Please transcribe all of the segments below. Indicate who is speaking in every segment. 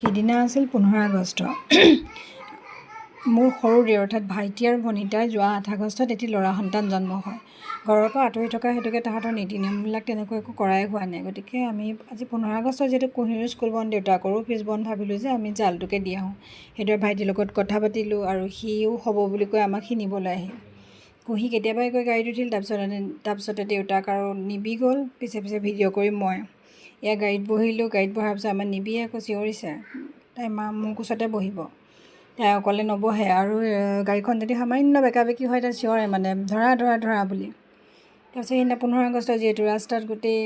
Speaker 1: সিদিনা আছিল 15 আগষ্ট। মোৰ সৰু দেউৰ অৰ্থাৎ ভাইটি আৰু ভনীতাৰ যোৱা 8 আগষ্টত এটি ল'ৰা সন্তান জন্ম হয়। ঘৰৰ পৰা আঁতৰি থকা হেতুকে তাহাঁতৰ নীতি নিয়মবিলাক তেনেকৈ একো কৰাই হোৱা নাই। গতিকে আমি আজি 15 আগষ্ট যিহেতু কুঁহিৰো স্কুল বন্ধ, দেউতাকৰো অফিচ বন্ধ, ভাবিলোঁ যে আমি জালটোকে দি আহোঁ। সেইদৰে ভাইটিৰ লগত কথা পাতিলোঁ আৰু সিও হ'ব বুলি কৈ আমাক সি নিবলৈ আহিল। কুঁহি কেতিয়াবাই গৈ গাড়ীত উঠিল। তাৰপিছতে দেউতাক আৰু নিবি গ'ল, পিছে পিছে ভিডিঅ' কৰি মই এয়া গাড়ীত বহিলোঁ। গাড়ীত বহাৰ পিছত আমাৰ নিবিয়ে আকৌ চিঞৰিছে, তাই মা মোৰ কোচতে বহিব, তাই অকলে নবহে। আৰু গাড়ীখন যদি সামান্য বেকা বেকি হয় তাই চিঞৰে, মানে ধৰা ধৰা ধৰা বুলি। তাৰপিছত সেইদিনা 15 আগষ্ট যিহেতু ৰাস্তাত গোটেই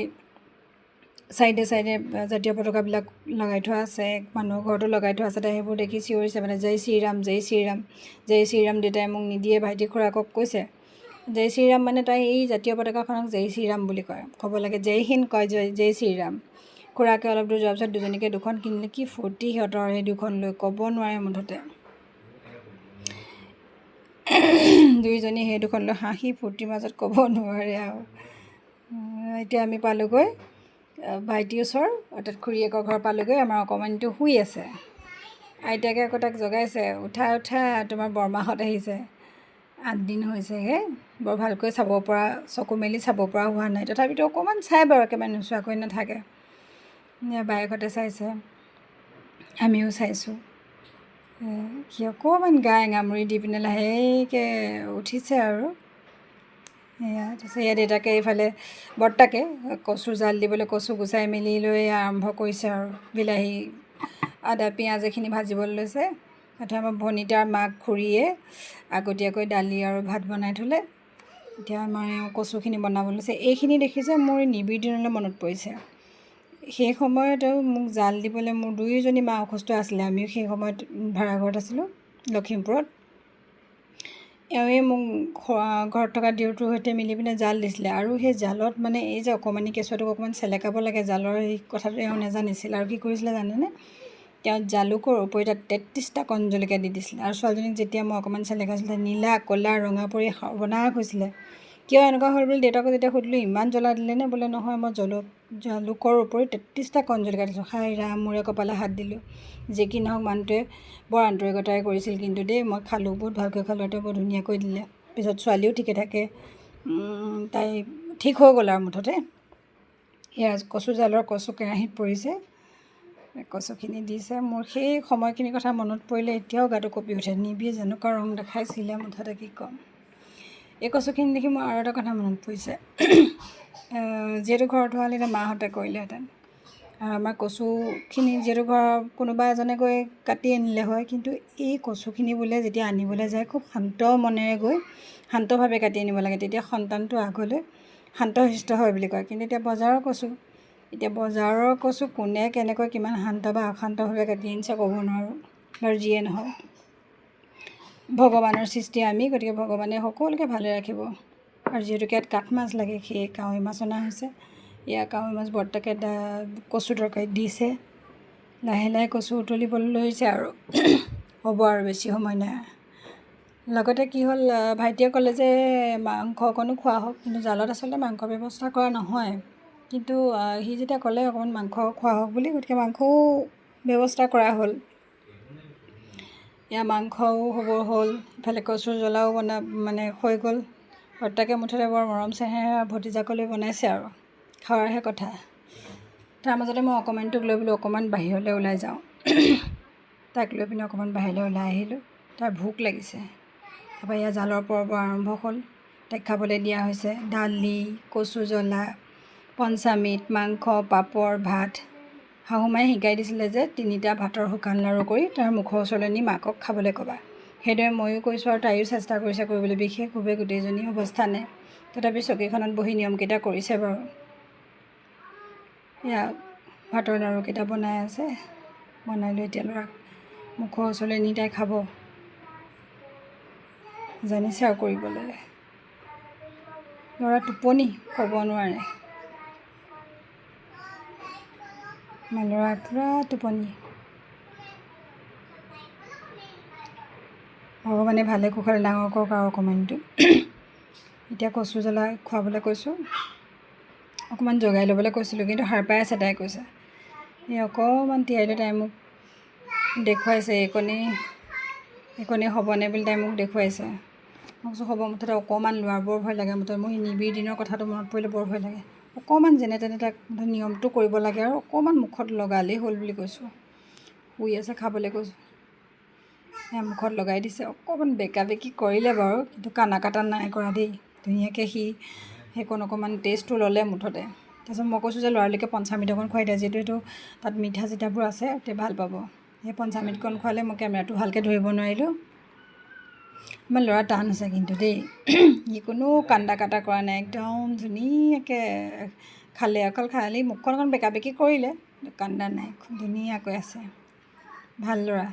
Speaker 1: চাইডে চাইডে জাতীয় পতাকাবিলাক লগাই থোৱা আছে, মানুহৰ ঘৰতো লগাই থোৱা আছে, তাই সেইবোৰ দেখি চিঞৰিছে মানে জয় শ্ৰীৰাম, জয় শ্ৰীৰাম, জয় শ্ৰীৰাম। দেউতাই মোক নিদিয়ে, ভাইটি খুৰাকক কৈছে জয় শ্ৰীৰাম, মানে তাই এই জাতীয় পতাকাখনক জয় শ্ৰীৰাম বুলি কয়, ক'ব লাগে জয় হিন্দ কয়, জয় জয় শ্ৰীৰাম। খুৰাকে অলপ দূৰ যোৱাৰ পিছত দুজনীকে দুখন কিনিলে। কি ফূৰ্তি সিহঁতৰ সেই দুখন লৈ, ক'ব নোৱাৰে মুঠতে। দুয়োজনী সেই দুখন লৈ হাঁহি ফূৰ্তিৰ মাজত ক'ব নোৱাৰে আৰু। এতিয়া আমি পালোঁগৈ ভাইটিৰ ওচৰ, অৰ্থাৎ খুৰীয়েকৰ ঘৰ পালোঁগৈ। আমাৰ অকণমানিটো শুই আছে। আইতাকে আকৌ তাক জগাইছে, উঠা উঠা, তোমাৰ বৰমাহঁত আহিছে। 8 দিন হৈছেহে, বৰ ভালকৈ চাব পৰা, চকু মেলি চাব পৰা হোৱা নাই, তথাপিতো অকণমান চাই বাৰু, একেবাৰে নোচোৱাকৈ নাথাকে। বায়েকহঁতে চাইছে, আমিও চাইছোঁ। সি অকণমান গা এঙামুৰি দি পিনে লাহেকৈ উঠিছে আৰু। এয়া তাৰপিছত এয়া দেউতাকে এইফালে বৰ্তাকে কচু জাল দিবলৈ কচু গুচাই মেলি লৈ আৰম্ভ কৰিছে আৰু বিলাহী আদা পিঁয়াজ এইখিনি ভাজিবলৈ লৈছে। তাতে আমাৰ ভনীতাৰ মাক খুৰীয়ে আগতীয়াকৈ দালি আৰু ভাত বনাই থ'লে। এতিয়া আমাৰ এওঁ কচুখিনি বনাবলৈ লৈছে। এইখিনি দেখিছে মোৰ নিবিড় দিনলৈ মনত পৰিছে। সেই সময়ত মোক জাল দিবলৈ মোৰ দুয়োজনী মা অসুস্থ আছিলে। আমিও সেই সময়ত ভাড়াঘৰত আছিলোঁ লখিমপুৰত। এওঁৱে মোক ঘৰত থকা দেউৰটোৰ সৈতে মিলি পিনে জাল দিছিলে। আৰু সেই জালত মানে এই যে অকণমানি কেঁচুৱাটোক অকণমান চেলেকাব লাগে জালৰ, সেই কথাটো এওঁ নাজানিছিল। আৰু কি কৰিছিলে জানেনে, তেওঁ জালুকৰ উপৰি তাত 33টা কণ জলকীয়া দি দিছিলে। আৰু ছোৱালীজনীক যেতিয়া মই অকণমান চেলেকাইছিলোঁ, নীলা ক'লা ৰঙা পৰি সৰ্বনাশ হৈছিলে। কিয় এনেকুৱা হ'ল বুলি দেউতাকক যেতিয়া সুধিলোঁ, ইমান জ্বলা দিলেনে? বোলে নহয়, মই জালুকৰ উপৰি 33টা কণ জলকীয়া দিছোঁ। হায় ৰাম, মূৰে কপালে হাত দিলোঁ। যি কি নহওক মানুহটোৱে বৰ আন্তৰিকতাৰে কৰিছিল কিন্তু দেই, মই খালোঁ, বহুত ভালকৈ খালোঁ, তেওঁ বৰ ধুনীয়াকৈ দিলে। পিছত ছোৱালীও ঠিকে থাকে, তাই ঠিক হৈ গ'ল আৰু মুঠতে। এয়া কচু জালৰ কচু কেৰাহীত পৰিছে, কচুখিনি দিছে। মোৰ সেই সময়খিনিৰ কথা মনত পৰিলে এতিয়াও গাটো কঁপি উঠে। নিবিয়ে যেনেকুৱা ৰং দেখাইছিলে, মুঠতে কি ক'ম। এই কচুখিনি দেখি মোৰ আৰু এটা কথা মনত পৰিছে। যিহেতু ঘৰত হোৱা হ'লে এতিয়া মাহঁতে কৰিলেহেঁতেন। আৰু আমাৰ কচুখিনি যিহেতু ঘৰৰ কোনোবা এজনে গৈ কাটি আনিলে হয়, কিন্তু এই কচুখিনি বোলে যেতিয়া আনিবলৈ যায় খুব শান্ত মনেৰে গৈ শান্তভাৱে কাটি আনিব লাগে, তেতিয়া সন্তানটো আগলৈ শান্তশিষ্ট হয় বুলি কয়। কিন্তু এতিয়া বজাৰৰ কচু, এতিয়া বজাৰৰ কচু কোনে কেনেকৈ কিমান শান্ত বা অশান্তভাৱে কাটি আনিছে ক'ব নোৱাৰোঁ। বাৰু যিয়ে নহওক, ভগৱানৰ সৃষ্টি আমি, গতিকে ভগৱানে সকলোকে ভালে ৰাখিব। আৰু যিহেতুকে ইয়াত কাঠ মাছ লাগে, সেয়ে কাৱৈ মাছ অনা হৈছে। এয়া কাৱৈ মাছ বৰ্তাকে কচু তৰকাৰীত দিছে। লাহে লাহে কচু উতলিবলৈ লৈছে আৰু হ'ব আৰু বেছি সময় নাই। লগতে কি হ'ল, ভাইটিয়ে ক'লে যে মাংস অকণো খোৱা হওক, কিন্তু জালত আচলতে মাংসৰ ব্যৱস্থা কৰা নহয়। কিন্তু সি যেতিয়া ক'লে অকণমান মাংস খোৱা হওক বুলি, গতিকে মাংসও ব্যৱস্থা কৰা হ'ল। এয়া মাংসও হ'ব হ'ল, ইফালে কচু জ্বলাও বনা মানে হৈ গ'ল। বৰ্তাকে মুঠতে বৰ মৰম চেনেহেৰে ভতিজাকলৈ বনাইছে আৰু, খোৱাৰহে কথা। তাৰ মাজতে মই অকণমানিটোক লৈ বোলো অকণমান বাহিৰলৈ ওলাই যাওঁ। তাক লৈ পিনে অকণমান বাহিৰলৈ ওলাই আহিলোঁ। তাৰ ভোক লাগিছে। তাৰপৰা এয়া জালৰ পৰ্ব আৰম্ভ হ'ল। তাইক খাবলৈ দিয়া হৈছে দালি, কচু জ্বলা, পঞ্চামৃত, মাংস, পাপৰ, ভাত। শাহুমায়ে শিকাই দিছিলে যে 3টা ভাতৰ শুকান লাড়ু কৰি তাৰ মুখৰ ওচৰলৈ নি মাকক খাবলৈ ক'বা। সেইদৰে ময়ো কৈছোঁ আৰু তাইও চেষ্টা কৰিছে কৰিবলৈ। বিশেষভাৱে গোটেইজনী অৱস্থা নাই, তথাপি চকীখনত বহি নিয়মকেইটা কৰিছে বাৰু। এয়া ভাতৰ লাড়ুকেইটা বনাই আছে, বনাই লৈ এতিয়া ল'ৰাক মুখৰ ওচৰলৈ নি তাই খাব। জানিছে আৰু কৰিবলৈ। ল'ৰা টোপনি, ক'ব নোৱাৰে। ল'ৰা পূৰা টোপনি। ভগৱানে ভালে কুশলে ডাঙৰ কৰক আৰু অকণমানিটো। এতিয়া কচু জ্বলা খুৱাবলৈ কৈছোঁ, অকণমান জগাই ল'বলৈ কৈছিলোঁ, কিন্তু সাৰ পাই আছে তাই কৈছে। এই অকণমান তিয়াই লৈ তাই মোক দেখুৱাইছে, এইকণেই এইকণেই হ'বনে বুলি তাই মোক দেখুৱাইছে। মই কৈছোঁ হ'ব, মুঠতে অকণমান লোৱা, বৰ ভয় লাগে মুঠতে। মোৰ নিবিড় দিনৰ কথাটো মনত পৰিলে বৰ ভয় লাগে। অকণমান যেনে তেনে তাক নিয়মটো কৰিব লাগে আৰু অকণমান মুখত লগালেই হ'ল বুলি কৈছোঁ। শুই আছে, খাবলৈ কৈছোঁ, সেয়া মুখত লগাই দিছে। অকণমান বেকা বেকি কৰিলে বাৰু, কিন্তু কানা কাটা নাই কৰা দেই। ধুনীয়াকৈ সি সেইকণ অকণমান টেষ্টটো ল'লে মুঠতে। তাৰপিছত মই কৈছোঁ যে লৰালৰিকৈ পঞ্চামৃত অকণ খুৱাই দিয়া, যিহেতু সেইটো তাত মিঠা চিঠাবোৰ আছে, তেতিয়া ভাল পাব। সেই পঞ্চামৃতকণ খোৱালে। মই কেমেৰাটো ভালকৈ ধৰিব নোৱাৰিলোঁ। আমাৰ ল'ৰা টান আছে কিন্তু দেই, সি কোনো কান্দা কাটা কৰা নাই, একদম ধুনীয়াকৈ খালে। অকল খালি মুখখন অকণ বেকা বেকি কৰিলে, কান্দা নাই, খুব ধুনীয়াকৈ আছে। ভাল ল'ৰা,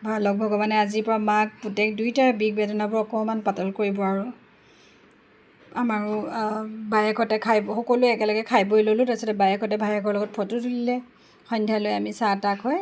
Speaker 1: ভাল হওক ভগৱানে। আজিৰ পৰা মাক পুতেক দুয়োটাৰে বিষ বেদনাবোৰ অকণমান পাতল কৰিব। আৰু আমাৰো বায়েকহঁতে খাই, সকলোৱে একেলগে খাই বৈ ল'লোঁ। তাৰপিছতে বায়েকহঁতে ভায়েকৰ লগত ফটো তুলিলে। সন্ধিয়ালৈ আমি চাহ তাহ খুৱাই